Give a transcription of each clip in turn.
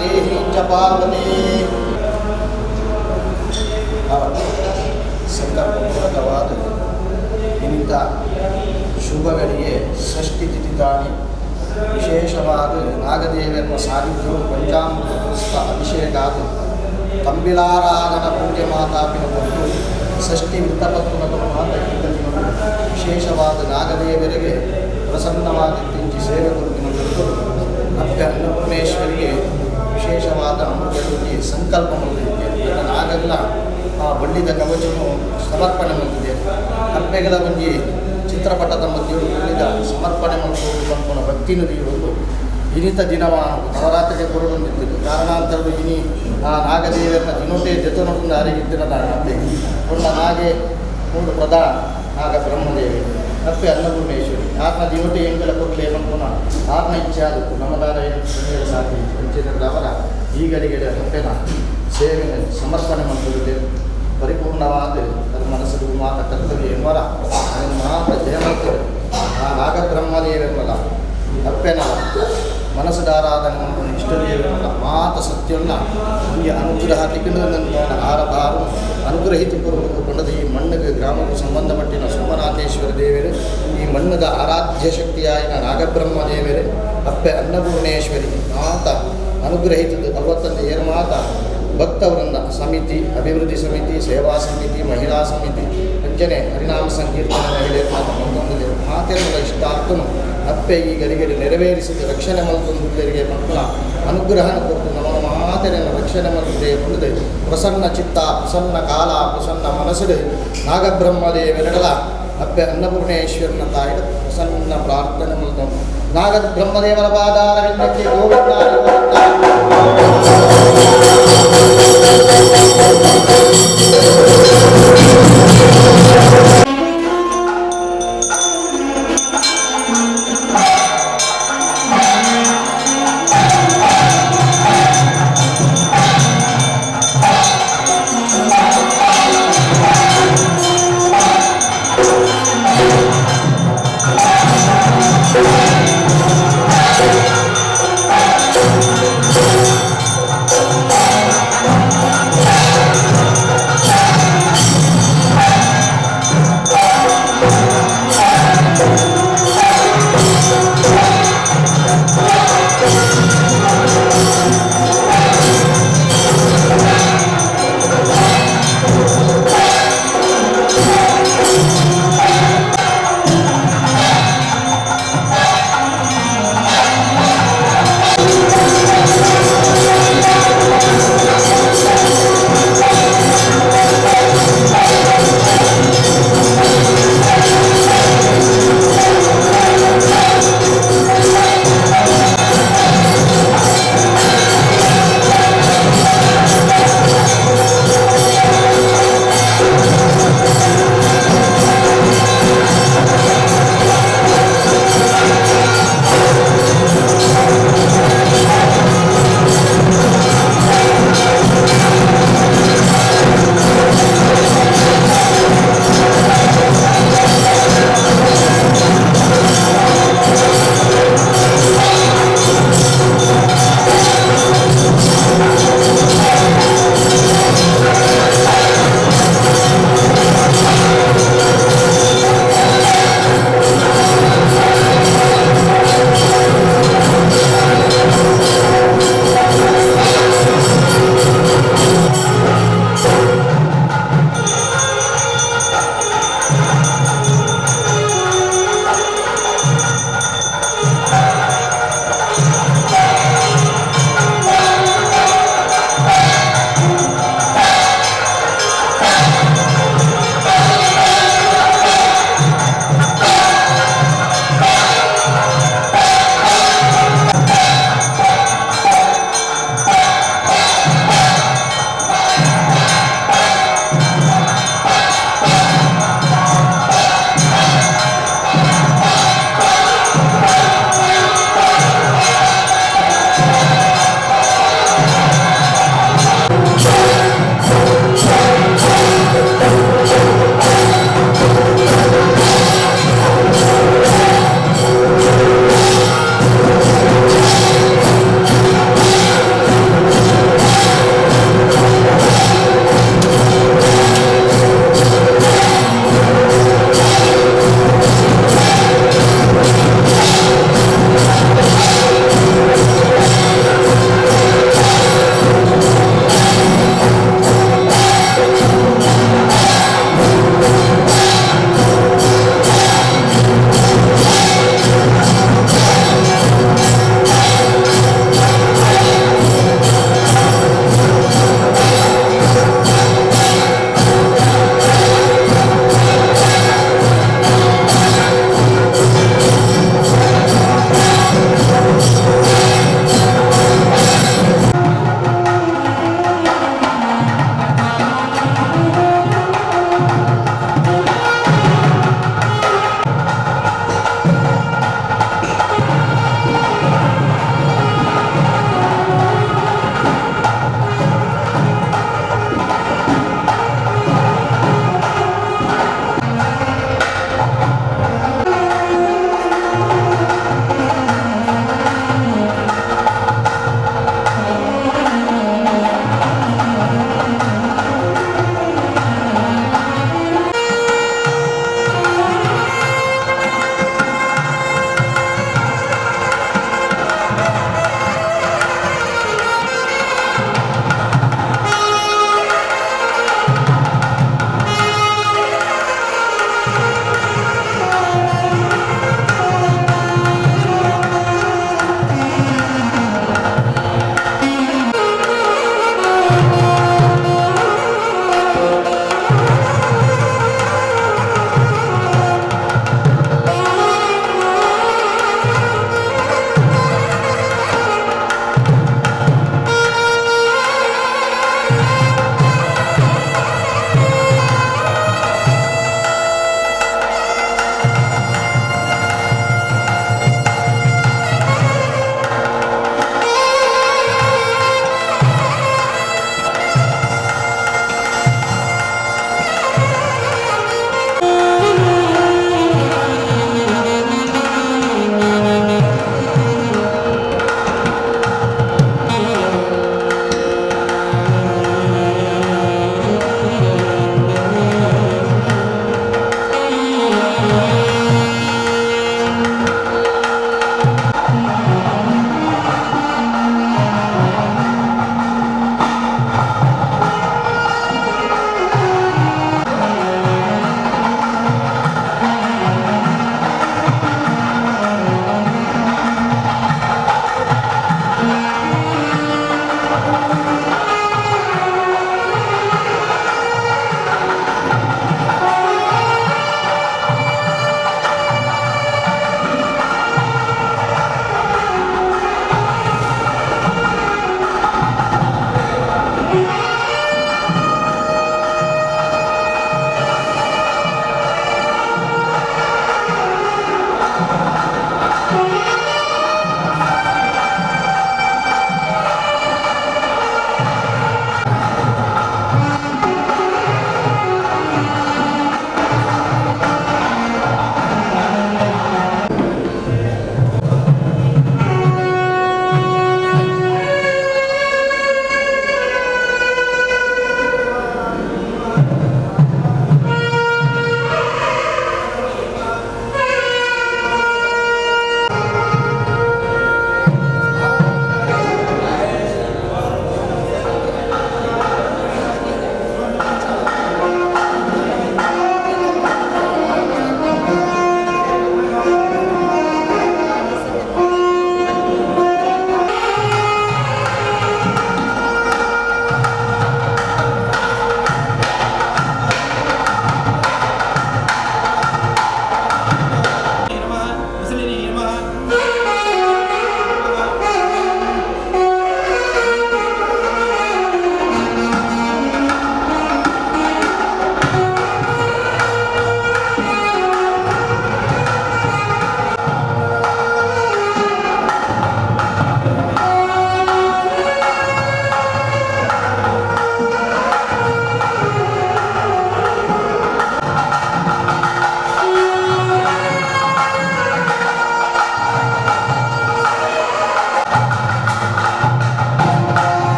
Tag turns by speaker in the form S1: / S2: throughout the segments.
S1: ದೇಹಿ ಚ ಪಾರ್ವತಿ. ಸಂಕಲ್ಪಪೂರ್ವಕವಾದ ಇನ್ನಿತ ಶುಭಗಳಿಗೆ ಷಷ್ಠಿ ತಿಥಿತಾನಿ ವಿಶೇಷವಾದ ನಾಗದೇವರ ಸಾನ್ನಿಧ್ಯವು ಪಂಚಾಮೃತ ಪುಷ್ಪ ಅಭಿಷೇಕ ತಂಬಿಲಾರಾಧನ ಪೂಜೆ ಮಾತಾಪಿನ ಕೊಟ್ಟು ಷಷ್ಠಿ ವೃತ್ತಪತ್ವದ ಮಾತ ವಿಶೇಷವಾದ ನಾಗದೇವರಿಗೆ ಪ್ರಸನ್ನವಾದ ತಿಂಚಿ ಸೇವೆ ಕೊಡುತ್ತಿನ ಕೊಟ್ಟು ಅಪ್ಪೆ ಅನ್ನಪೂರ್ಣೇಶ್ವರಿಗೆ ವಿಶೇಷವಾದ ಅಮೃತದಲ್ಲಿ ಸಂಕಲ್ಪ ಮಾಡಿದೆ. ನಾಗಲ್ಲ ಆ ಬಳ್ಳಿದ ಕವಚನು ಸಮರ್ಪಣೆ ಮಾಡಿದೆ. ಅಪ್ಪೆಗಳ ಒಂಜಿ ಚಿತ್ರಪಟದ ಮಧ್ಯೆ ಬಳ್ಳಿದ ಸಮರ್ಪಣೆ ಮಾಡಿಕೊಂಡು ಬಂಪನ ಭಕ್ತಿ ನದಿಯೊಂದು ಇನಿತ ದಿನವ ನವರಾತ್ರಿಗೆ ಕೊರಡೊಂದಿತ್ತು. ಕಾರಣಾಂತರಡು ಇನಿ ಆ ನಾಗದೇವರನ್ನ ದಿನೋಟೇ ಜತನೊಂದು ಅರಿಗಿದ್ದಿನ ಅಪ್ಪೆ ಕೊಂಡ ನಾಗೆ ಮೂಡು ಪ್ರಧಾನ ನಾಗ ಬ್ರಹ್ಮದೇವಿ ಅಪ್ಪೆ ಅನ್ನಪೂರ್ಣೇಶ್ವರಿ ಆತ್ಮ ದಿನೋಟೆ ಎಂಗಲ ಕೊರಲೆ ಬಂಪುನ ಆತ್ಮ ಇಚ್ಛೆ ಆದಕ್ಕು ನಮ್ಮದಾರ ಏನು ಸಾಧ್ಯ ಅಂಚಿನವರ ಈಗಲಿಗೆ ಅಪ್ಪೆನ ಸೇವೆನ ಸಮರ್ಪಣೆ ಮಾಡಿದೆ. ಪರಿಪೂರ್ಣವಾದ ತನ್ನ ಮನಸ್ಸು ಮಾತ ಕರ್ತವ್ಯ ಎಂಬರ ಅದನ್ನು ಮಾತ್ರ ಜಯಮಲ್ತದೆ. ಆ ನಾಗಬ್ರಹ್ಮದೇವೆಂಬಲ ಅಪ್ಪೆನ ಮನಸ್ಸುದಾರಾಧನೆ ಇಷ್ಟದೇವೆಂಬಲ ಮಾತ ಸತ್ಯನ್ನ ಒಂದು ಅನುಗ್ರಹ ತಿಕ್ಕಂಡು ಆರಬಾರು ಅನುಗ್ರಹಿತ ಪೂರ್ವಕ ಈ ಮಣ್ಣಿಗೆ ಗ್ರಾಮಕ್ಕೂ ಸಂಬಂಧಪಟ್ಟಿನ ಸೋಮನಾಥೇಶ್ವರ ದೇವರು ಈ ಮಣ್ಣದ ಆರಾಧ್ಯ ಶಕ್ತಿಯಾಯಿನ ನಾಗಬ್ರಹ್ಮ ದೇವರು ಅಪ್ಪೆ ಅನ್ನಪೂರ್ಣೇಶ್ವರಿ ಮಾತ ಅನುಗ್ರಹಿತದ ಅವತ್ತಂದು ಏರು ಮಾತ ಭಕ್ತವೃಂದ ಸಮಿತಿ, ಅಭಿವೃದ್ಧಿ ಸಮಿತಿ, ಸೇವಾ ಸಮಿತಿ, ಮಹಿಳಾ ಸಮಿತಿ, ಅಂಚನೆ ಹರಿನಾಮ ಸಂಕೀರ್ತನ ಮಹಿಳೆಯರು ಮಾತು ಮತ್ತೊಂದು ಮಾತೆಲ್ಲ ಇಷ್ಟಾರ್ಥನು ಅಪ್ಪೆ ಈ ಗಲಿಗಡಿ ನೆರವೇರಿಸಿದ ರಕ್ಷಣೆ ಮಲ್ತೊಂದುಲ್ಲರಿಗೆ ಮಕ್ಕಳ ಅನುಗ್ರಹನ ಕೊಟ್ಟು ನಮ್ಮ ಮಾತೆಯನ್ನು ರಕ್ಷಣೆ ಮಲ್ತದೆ ಮುಂದೆ ಪ್ರಸನ್ನ ಚಿತ್ತ ಪ್ರಸನ್ನ ಕಾಲ ಪ್ರಸನ್ನ ಮನಸ್ಸುಡೆ ನಾಗಬ್ರಹ್ಮದೇವರೆಡಲ ಅಪ್ಪೆ ಅನ್ನಪೂರ್ಣೇಶ್ವರನ ತಾಯಿಡ ಪ್ರಸನ್ನ ಪ್ರಾರ್ಥನೆ ಮಲ್ತೊಂದು ನಾಗಬ್ರಹ್ಮದೇವರ ಪಾದಾರವಿಂದಕ್ಕೆ ಗೋವಿಂದ
S2: Thank you.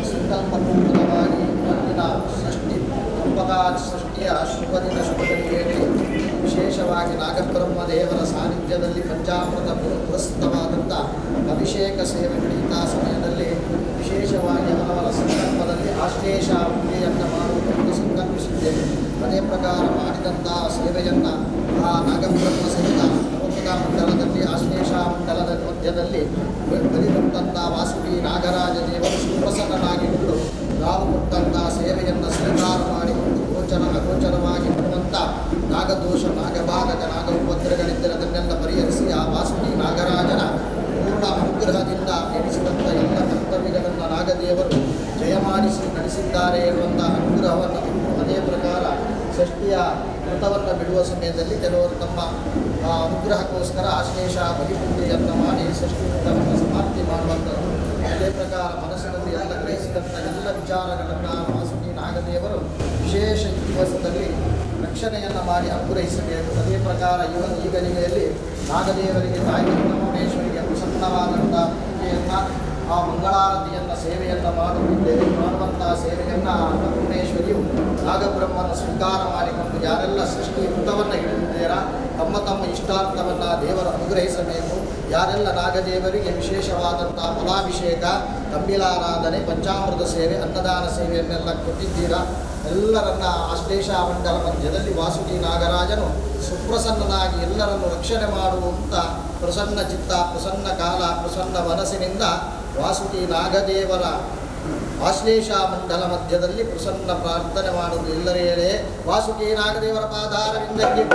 S1: ಸಂಕಲ್ಪಪೂರ್ವಕವಾಗಿ ಇವತ್ತಿನ ಷಷ್ಠಿ ಷಷ್ಠಿಯ ಶುಭದಿನ ಶುಭಗಳಿಗೆಯಲ್ಲಿ ವಿಶೇಷವಾಗಿ ನಾಗಬ್ರಹ್ಮ ದೇವರ ಸಾನ್ನಿಧ್ಯದಲ್ಲಿ ಪಂಚಾಮೃತ ಪುರಸ್ತವಾದಂಥ ಅಭಿಷೇಕ ಸೇವೆ ನಡೆಯುತ್ತಾ ಸಮಯದಲ್ಲಿ ವಿಶೇಷವಾಗಿ ಅವನವರ ಸಂಕಲ್ಪದಲ್ಲಿ ಆಶ್ಲೇಷ ಪೂಜೆಯನ್ನು ಮಾಡುವುದನ್ನು ಸಂಕಲ್ಪಿಸಿದ್ದೇವೆ. ಅದೇ ಪ್ರಕಾರ ಮಾಡಿದಂಥ ಸೇವೆಯನ್ನು ಆ ನಾಗಬ್ರಹ್ಮ ಸಹಿತ ನವಪದ ಮಂಡಲದಲ್ಲಿ ಆಶ್ಲೇಷ ಮಂಡಲದ ಮಧ್ಯದಲ್ಲಿ ಬಲಿಕೊಟ್ಟಂಥ ವಾಸುಕಿ ನಾಗರಾಜ ದೇವರು ಸುಪ್ರಸನ್ನನಾಗಿದ್ದು ನಾವು ಕೊಟ್ಟಂಥ ಸೇವೆಯನ್ನು ಸ್ವೀಕಾರ ಮಾಡಿಕೊಂಡು ಗೋಚರ ಅಗೋಚರವಾಗಿ ಬರುವಂಥ ನಾಗದೋಷ ನಾಗಬಾಧಕ ನಾಗ ಉಪದ್ರಗಳಿದ್ದರೆ ಅದನ್ನೆಲ್ಲ ಪರಿಹರಿಸಿ ಆ ವಾಸುಕಿ ನಾಗರಾಜನ ಪೂರ್ಣ ಅನುಗ್ರಹದಿಂದ ಎಣಿಸಿದಂಥ ಎಲ್ಲ ಕರ್ತವ್ಯಗಳನ್ನು ನಾಗದೇವರು ಜಯಮಾಡಿಸಿ ನಡೆಸಿದ್ದಾರೆ ಎನ್ನುವಂಥ ಅನುಗ್ರಹವನ್ನು ಕೊಟ್ಟು ಅದೇ ಪ್ರಕಾರ ಷಷ್ಠಿಯ ವ್ರತವನ್ನು ಬಿಡುವ ಸಮಯದಲ್ಲಿ ಕೆಲವರು ತಮ್ಮ ಅನುಗ್ರಹಕ್ಕೋಸ್ಕರ ಆಶ್ಲೇಷ ಬಲಿಪೂಜೆಯನ್ನು ಮಾಡಿ ಷಷ್ಠಿ ವ್ರತವನ್ನು ಸಮಾಪ್ತಿ ಮಾಡುವಂಥದ್ದು. ಅದೇ ಪ್ರಕಾರ ಮನಸ್ಸಿನಲ್ಲಿ ಎಲ್ಲ ಗ್ರಹಿಸಿದಂಥ ಎಲ್ಲ ವಿಚಾರಗಳನ್ನು ವಾಸುಕಿ ನಾಗದೇವರು ವಿಶೇಷ ದಿವಸದಲ್ಲಿ ರಕ್ಷಣೆಯನ್ನು ಮಾಡಿ ಅನುಗ್ರಹಿಸಬೇಕು. ಅದೇ ಪ್ರಕಾರ ಈ ಗಳಿಗೆಯಲ್ಲಿ ನಾಗದೇವರಿಗೆ ತಾಯಿ ಅನ್ನಪೂರ್ಣೇಶ್ವರಿಗೆ ಪ್ರಸನ್ನವಾದಂಥ ಪೂಜೆಯನ್ನು ಆ ಮಂಗಳಾರತಿಯನ್ನು ಸೇವೆಯನ್ನು ಮಾಡುತ್ತಿದ್ದೇವೆ. ಮಾಡುವಂತಹ ಸೇವೆಯನ್ನು ಅನ್ನಪೂರ್ಣೇಶ್ವರಿಯು ನಾಗಬ್ರಹ್ಮನ ಸ್ವೀಕಾರ ಮಾಡಿಕೊಂಡು ಯಾರೆಲ್ಲ ಸೃಷ್ಟಿ ವೃತವನ್ನು ಹಿಡಿದಿದ್ದೀರಾ ತಮ್ಮ ತಮ್ಮ ಇಷ್ಟಾರ್ಥವನ್ನು ದೇವರು ಅನುಗ್ರಹಿಸಬೇಕು. ಯಾರೆಲ್ಲ ನಾಗದೇವರಿಗೆ ವಿಶೇಷವಾದಂಥ ಫಲಾಭಿಷೇಕ, ತಂಬಿಲಾರಾಧನೆ, ಪಂಚಾಮೃತ ಸೇವೆ, ಅನ್ನದಾನ ಸೇವೆಯನ್ನೆಲ್ಲ ಕೊಟ್ಟಿದ್ದೀರಾ ಎಲ್ಲರನ್ನ ಆಶ್ಲೇಷ ಮಂಡಲ ಮಧ್ಯದಲ್ಲಿ ವಾಸುಕಿ ನಾಗರಾಜನು ಸುಪ್ರಸನ್ನನಾಗಿ ಎಲ್ಲರನ್ನು ರಕ್ಷಣೆ ಮಾಡುವಂಥ ಪ್ರಸನ್ನ ಚಿತ್ತ, ಪ್ರಸನ್ನ ಕಾಲ, ಪ್ರಸನ್ನ ಮನಸ್ಸಿನಿಂದ ವಾಸುಕಿ ನಾಗದೇವರ ಆಶ್ಲೇಷ ಮಂಡಲ ಮಧ್ಯದಲ್ಲಿ ಪ್ರಸನ್ನ ಪ್ರಾರ್ಥನೆ ಮಾಡುವುದು. ಎಲ್ಲರೇ ವಾಸುಕಿ ನಾಗದೇವರ ಪಾದಾರವಿಂದಕ್ಕೆ.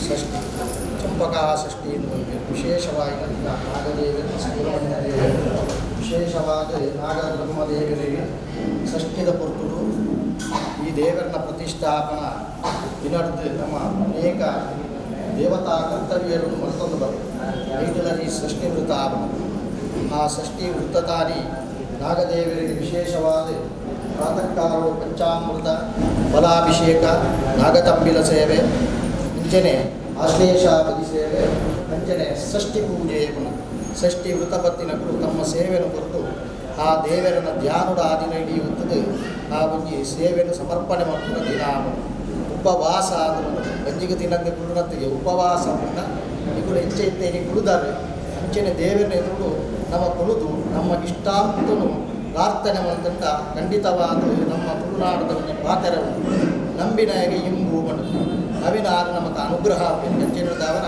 S1: ಷಷ್ಠಿ ಚಂಪಕಾ ಷಷ್ಠಿ ಎಂದು ವಿಶೇಷವಾಗಿ ನಾಗದೇವರು ಸುಬ್ರಹ್ಮಣ್ಯ ದೇವರು ವಿಶೇಷವಾದ ನಾಗಬ್ರಹ್ಮದೇವರಿಗೆ ಷಷ್ಠಿದ ಪೊರ್ತುಡು ಈ ದೇವರನ್ನ ಪ್ರತಿಷ್ಠಾಪನ ದಿನದ್ದು ನಮ್ಮ ಅನೇಕ ದೇವತಾ ಕರ್ತವ್ಯಗಳನ್ನು ಮತ್ತೊಂದು ಬರ್ತದೆ. ಐದರಲ್ಲಿ ಷಷ್ಠಿ ವೃತ ಆ ಷಷ್ಠಿ ವೃತ್ತತಾರಿ ನಾಗದೇವರಿಗೆ ವಿಶೇಷವಾದ ಪ್ರಾತಃ ಕಾಲವು ಪಂಚಾಮೃತ ಬಲಾಭಿಷೇಕ ನಾಗತಂಬಿಲ ಸೇವೆ ಅಂಚನೆ ಆಶ್ಲೇಷಾಪದಿ ಸೇವೆ ಅಂಚನೆ ಷಷ್ಠಿ ಪೂಜೆ ಷಷ್ಠಿ ವೃತಪತ್ತಿನಕುಲು ತಮ್ಮ ಸೇವೆಯನ್ನು ಕೊಟ್ಟು ಆ ದೇವರನ್ನ ಧ್ಯಾನದ ಆ ದಿನ ಹಿಡಿಯುತ್ತದೆ. ಆ ಒಂಜಿ ಸೇವೆಯನ್ನು ಸಮರ್ಪಣೆ ಮಾಡುವ ದಿನ ಉಪವಾಸ ಬಂಜಿಗೆ ತಿನ್ನಂತೆ ಕುರುಡತ್ತಿಗೆ ಉಪವಾಸ ಇಗಳು ಹೆಚ್ಚೆ ಕುಳಿದಾರೆ ಅಂಚನೆ ದೇವರನ್ನ ಎದುರು ನಮ್ಮ ಕುಳಿದು ನಮ್ಮ ಇಷ್ಟಾರ್ಥನು ಪ್ರಾರ್ಥನೆ ಮಂತಂಡ ಖಂಡಿತವಾದ ನಮ್ಮ ತುಳುನಾಡದ ಒಂದು ಪಾತ್ರ ಉಂಟು ನಂಬಿನಾಗಿ ಇಂಬು ಬಂಡು ನವಿನಾರು ನಮಗೆ ಅನುಗ್ರಹ ಅಂಚಿನದವರ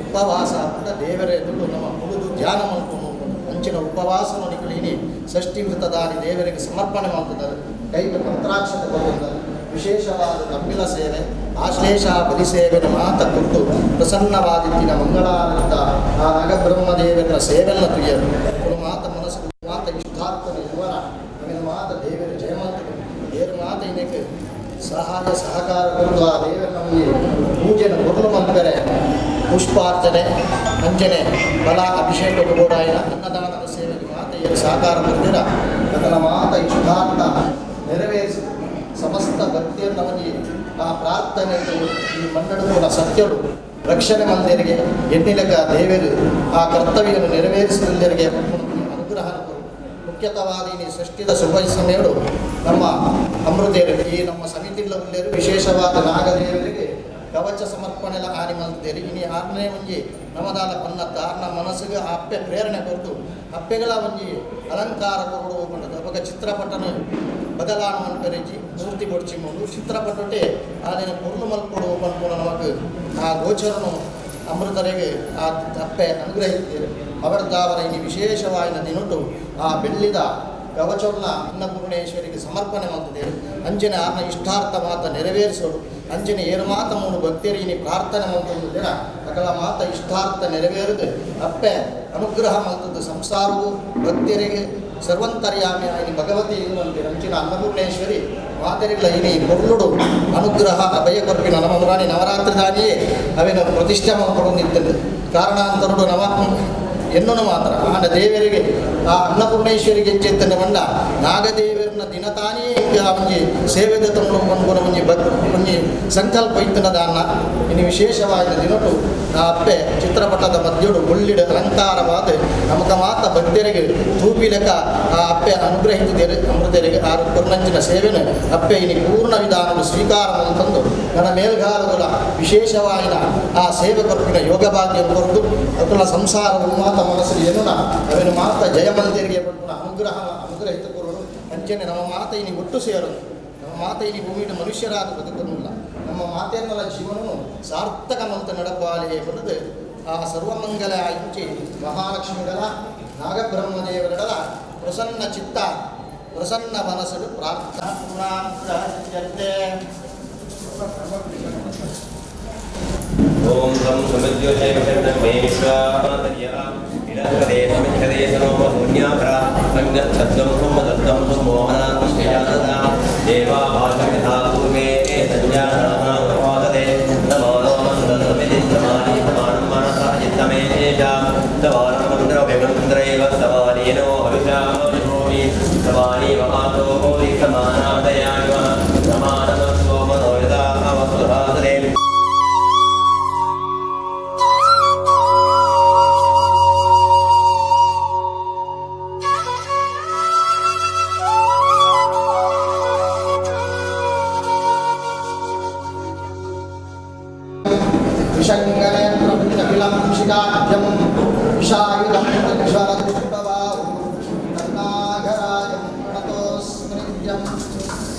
S1: ಉಪವಾಸ ಅಂತ ದೇವರ ಎದುರು ನಮ್ಮ ಕುಳಿದು ಧ್ಯಾನ ಮಾಡ್ಕೊಂಡು ಅಂಚಿನ ಉಪವಾಸನ ನಿಕಲಿನಿ ಷಷ್ಠಿ ವೃತದಾರಿ ದೇವರಿಗೆ ಸಮರ್ಪಣೆ ಮಾಡ್ತಿದ್ದಾರೆ. ಕೈಗೆ ಮಂತ್ರಾಕ್ಷತೆ ಕೊಡುತ್ತಾರೆ. ವಿಶೇಷವಾದ ತಂಬಿಲ ಸೇವೆ ಆಶ್ಲೇಷ ಬಲಿ ಸೇವೆನ ಮಾತ ಕೊಟ್ಟು ಪ್ರಸನ್ನವಾದಿತ್ತಿನ ಮಂಗಳಾನಂದ ಆ ನಾಗಬ್ರಹ್ಮದೇವರ ಸೇವೆಲ್ಲ ತುಯ್ಯರು ಮಾತ ಮನಸ್ಸು ಮಾತ ಇಷ್ಟಾರ್ಥನ ಇವರ ಅವಿನ ಮಾತ ದೇವರ ಜಯಮಂತರು ದೇವರ ಮಾತ ಇನ್ನಕ್ಕೆ ಸಹಾಯ ಸಹಕಾರ ಕೊಟ್ಟು ಆ ದೇವರ ನಮಗೆ ಪೂಜೆನ ಕೊಡಲು ಮಂದರೆ ಪುಷ್ಪಾರ್ಚನೆ ಅಂಜನೆ ಬಲ ಅಭಿಷೇಕ ಗೋಡಾಯನ ಅನ್ನದಾನದ ಸೇವೆಗೆ ಮಾತೆಯ ಸಹಕಾರ ಕೊಡ್ತೀರ ಅದರ ಮಾತ ಇಷ್ಟಾರ್ಥ ನೆರವೇರಿಸಿ ಸಮಸ್ತ ಭಕ್ತಿಯನ್ನು ನಮಗೆ ಆ ಪ್ರಾರ್ಥನೆ ಈ ಮಂಡಳದ ಸತ್ಯರು ರಕ್ಷಣೆ ಮಂದಿರಿಗೆ ಎನ್ನಿಲಕ ದೇವರು ಆ ಕರ್ತವ್ಯವನ್ನು ನೆರವೇರಿಸಿದಂದರಿಗೆ ಅನುಗ್ರಹ ಮುಖ್ಯತವಾದ ಈ ಷಷ್ಠಿದ ಶುಭ ಸಮಯಗಳು ನಮ್ಮ ಅಮೃತೇರು ಈ ನಮ್ಮ ಸಮಿತಿಗಳ ವಿಶೇಷವಾದ ನಾಗದೇವರಿಗೆ ಕವಚ ಸಮರ್ಪಣೆಲ್ಲ ಆನಿ ಮಲ್ತಿದ್ದೇವೆ. ಇನಿ ಆರನೇ ಒಂಜಿ ನಮದಾನ ಪನ್ನತ್ತ ಆರ್ನ ಮನಸ್ಸಿಗೆ ಆ ಅಪ್ಪೆ ಪ್ರೇರಣೆ ಕೊರತು ಅಪ್ಪೆಗಳ ಒಂಜಿ ಅಲಂಕಾರ ಕೊರಡು ಪಂಡದು ಅವಾಗ ಚಿತ್ರಪಟನ ಬದಲಾವಣೆ ಪೆರೆಜಿ ಮೂರ್ತಿ ಕೊಡ್ಚಿ ಮುಂಡು ಚಿತ್ರಪಟೆ ಆದಿನ ಪೊರ್ಲು ಮಲ್ಪೊಡು ಪನ್ಪುನ ನಮಕ್ ಆ ಗೋಚರನು ಅಮೃತರಿಗೆ ಆ ಅಪ್ಪೆ ಅನುಗ್ರಹಿಸ್ತೇವೆ. ಅವರದ್ದಾವರ ಇನಿ ವಿಶೇಷವಾಯಿನ ದಿನಟು ಆ ಬೆಳ್ಳಿದ ಕವಚವನ್ನ ಅನ್ನಪೂರ್ಣೇಶ್ವರಿಗೆ ಸಮರ್ಪಣೆ ಮಾಡ್ತಿದ್ದೇವೆ. ಅಂಜನೆ ಆರ್ನ ಇಷ್ಟಾರ್ಥ ಮಾತ ನೆರವೇರಿಸೋಡು ಅಂಜನೆ ಏರು ಮಾತ ಮೂನು ಭಕ್ತಿಯರಿಗೆ ಪ್ರಾರ್ಥನೆ ಮಾಡ್ತಂದು ದಿನ ಅಕಲ ಮಾತ ಇಷ್ಟಾರ್ಥ ನೆರವೇರದು ಅಪ್ಪೆ ಅನುಗ್ರಹ ಮಾಡ್ತದ್ದು ಸಂಸಾರವು ಭಕ್ತಿಯರಿಗೆ ಸರ್ವಂತರ್ಯಾಮಿ ಆಯ್ನಿ ಭಗವತಿ ಇರುವಂತೆ ಅಂಚಿನ ಅನ್ನಪೂರ್ಣೇಶ್ವರಿ ಮಾತೆರಿಗಳ ಇನಿ ಪೊರ್ಲುಡು ಅನುಗ್ರಹ ಅಭಯ ಕೊರ್ಪಿನ ನಮ್ಮ ಮುರಾಣಿ ನವರಾತ್ರಿ ದಾನಿಯೇ ಅವೇನು ಪ್ರತಿಷ್ಠೆ ಮಾಡಿಕೊಂಡು ನಿಂತದ್ದು ಕಾರಣಾಂತರುಡು ನವ ಎನ್ನುನು ಮಾತ್ರ ಆಂಡ ದೇವರಿಗೆ ಆ ಅನ್ನಪೂರ್ಣೇಶ್ವರಿಗೆ ಎಂಚೆತ್ತನೆ ಬಂಡ ನಾಗದೇವರನ್ನ ದಿನ ತಾನೇ ಒಂಜಿ ಸೇವೆದ ತಂದು ಪನ್ಪುನ ಒಂಜಿ ಒಂಜಿ ಸಂಕಲ್ಪ ಇತ್ತನದಾನ್ನ ಇನ್ನು ವಿಶೇಷವಾದ ದಿನಟು ಆ ಅಪ್ಪೆ ಚಿತ್ರಪಟದ ಮಧ್ಯಡು ಬುಳ್ಳಿಡ ಅಲಂಕಾರವಾದ ನಮಕ ಮಾತ ಭಕ್ತರಿಗೆ ತೂಪಿಲಕ ಆ ಅಪ್ಪೆ ಅನುಗ್ರಹಿಸಿದರೆ ಅಮೃತರಿಗೆ ಆರು ಕೊರ್ನಂಚಿನ ಸೇವೆನ ಅಪ್ಪೆ ಇನಿ ಪೂರ್ಣ ವಿಧಾನವು ಸ್ವೀಕಾರ ಅಂತಂದು ನನ್ನ ಮೇಲ್ಗಾಲುಗಳ ವಿಶೇಷವಾದ ಆ ಸೇವೆ ಕೊರ್ಪಿನ ಯೋಗ ಭಾಗ್ಯ ಕೊರದು ಅಕುಲ ಸಂಸಾರವು ಮಾತ ಮನಸ್ಸು ಎನ್ನುನ ಅವಿನ ಮಾತ ಜಯಮಂದಿರಿಗೆ ಅನುಗ್ರಹ ಅನುಗ್ರಹಿತ ಕೊರಡು ಅಂಚನೆ ನಮ್ಮ ಮಾತ ಇನಿ ಒಟ್ಟು ಸೇರದು ನಮ್ಮ ಮಾತ ಇನಿ ಭೂಮಿಯ ಮನುಷ್ಯರಾದ ಬದುಕನ್ನುಲ್ಲ ನಮ್ಮ ಮಾತೆಯನ್ನೆಲ್ಲ ಜೀವನವು ಸಾರ್ಥಕ ಮಂತ ನಡಪಾಲೆ ಬರೆದು ಆ ಸರ್ವಮಂಗಲ ಇಂಚಿ ಮಹಾಲಕ್ಷ್ಮಿಗಳ ನಾಗಬ್ರಹ್ಮದೇವರಡ ಪ್ರಸನ್ನ ಚಿತ್ತ ಪ್ರಸನ್ನ ಮನಸ್ಸು ಪ್ರಾರ್ಥನಾ.
S2: ಓಂ ಸಂ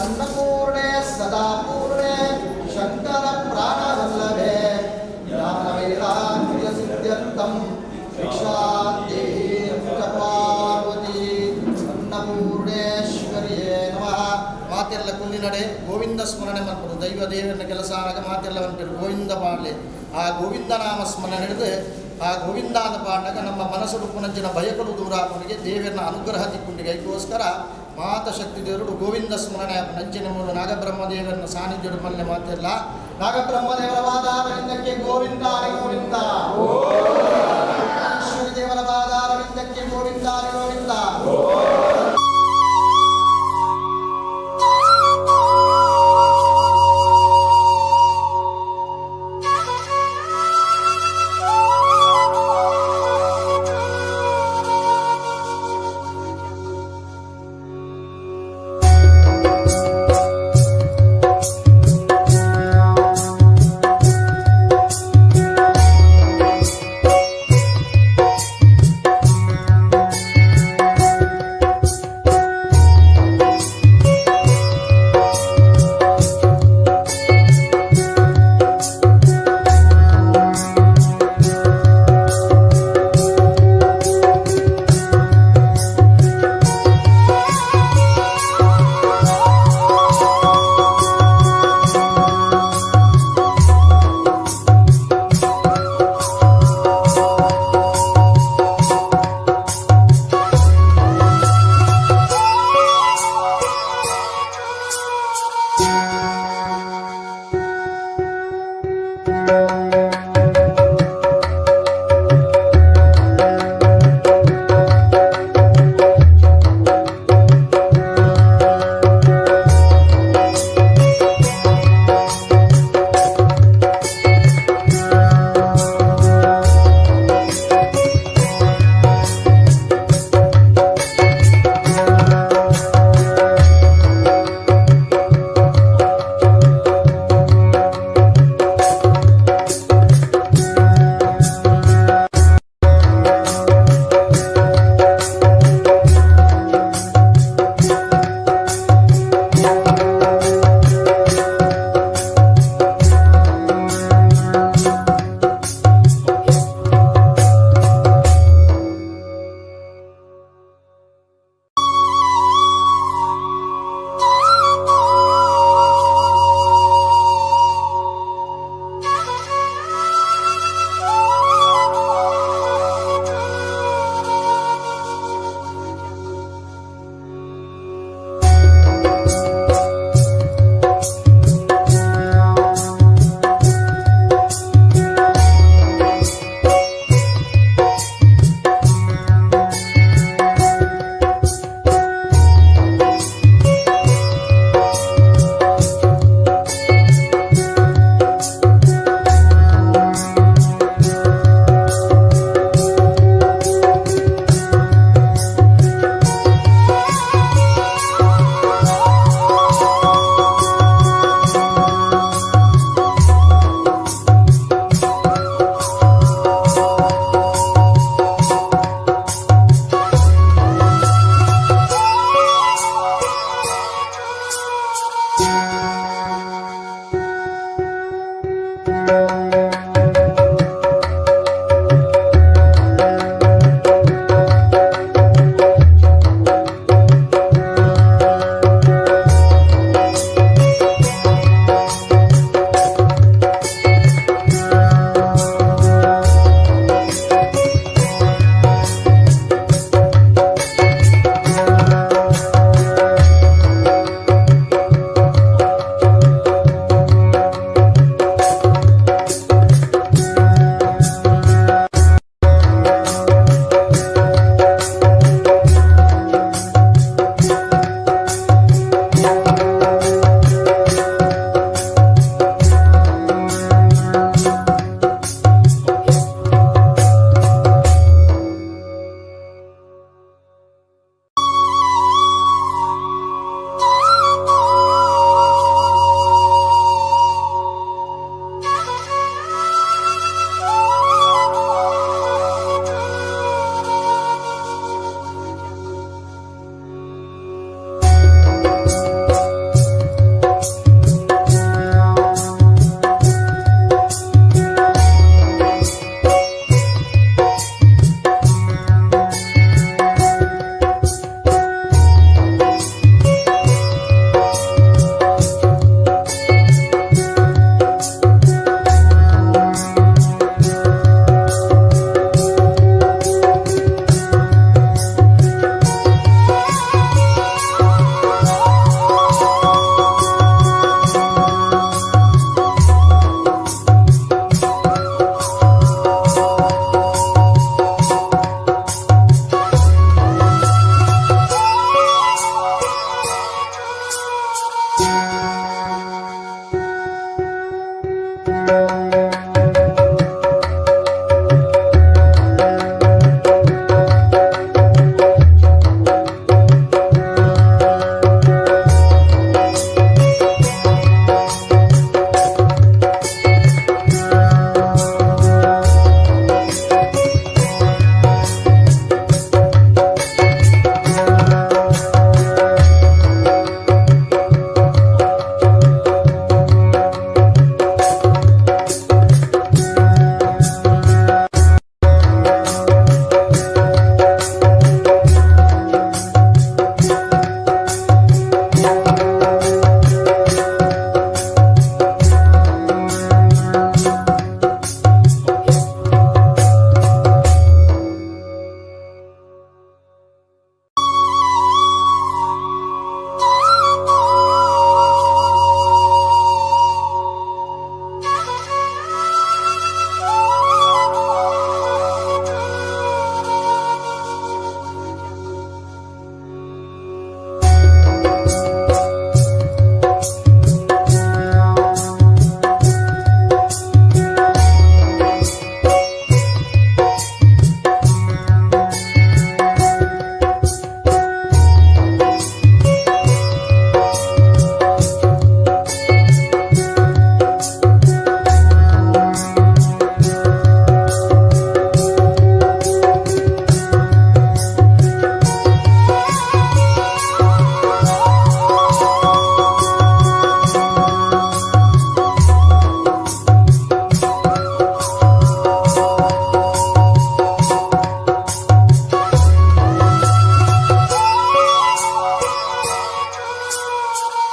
S1: ಅನ್ನಪೂರ್ಣೆ ಸದಾ ಪೂರ್ಣೆ ಶಂಕರ ಪ್ರಾಣವಲ್ಲಭೆ ಜ್ಞಾನವೈರಾಗ್ಯಸಿದ್ಧ್ಯರ್ಥಂ ಭಿಕ್ಷಾಂದೇಹಿ ಪಾರ್ವತಿ ಅನ್ನಪೂರ್ಣೇಶ್ವರಿಯೇ ನಮಃ. ಮಾತೆ ಮಾತೆರ್ಲ ಕುಲ್ಲಿನಡೆ ಗೋವಿಂದ ಸ್ಮರಣೆ ಮಲ್ಪಡು. ದೈವ ದೇವರನ ಕೆಲಸ ಆಗ ಮಾತೆರ್ಲ ಪನ್ಪೆರ್ ಗೋವಿಂದ ಪಾಡ್ಲೆ. ಆ ಗೋವಿಂದ ನಾಮ ಸ್ಮರಣೆ ಹಿಡಿದು ಆ ಗೋವಿಂದಾದ ಪಾಡ್ನಗ ನಮ್ಮ ಮನಸ್ಸು ಪುನಂಚಿನ ಭಯಗಳು ದೂರ ಆಪುಂಡಿಗೆ, ದೇವರನ ಅನುಗ್ರಹ ತಿಕ್ಕುಂಡಿಗೆ. ಐಕೋಸ್ಕರ ಮಾತ ಶಕ್ತಿ ದೇವರು ಗೋವಿಂದ ಸ್ಮರಣೆ ನಂಚಿನ ಮೂಲ ನಾಗಬ್ರಹ್ಮ ದೇವರನ್ನ ಸಾನ್ನಿಧ್ಯಡು ಮಲ್ಲೆ ಮಾತೆಲ್ಲ ನಾಗಬ್ರಹ್ಮ ದೇವರ ಪಾದಾರವಿಂದಕ್ಕೆ ಗೋವಿಂದ ಹರಿ ಗೋವಿಂದ, ದೇವರ ಪಾದಾರವಿಂದಕ್ಕೆ ಗೋವಿಂದ ಹರಿ ಗೋವಿಂದ.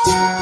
S1: You.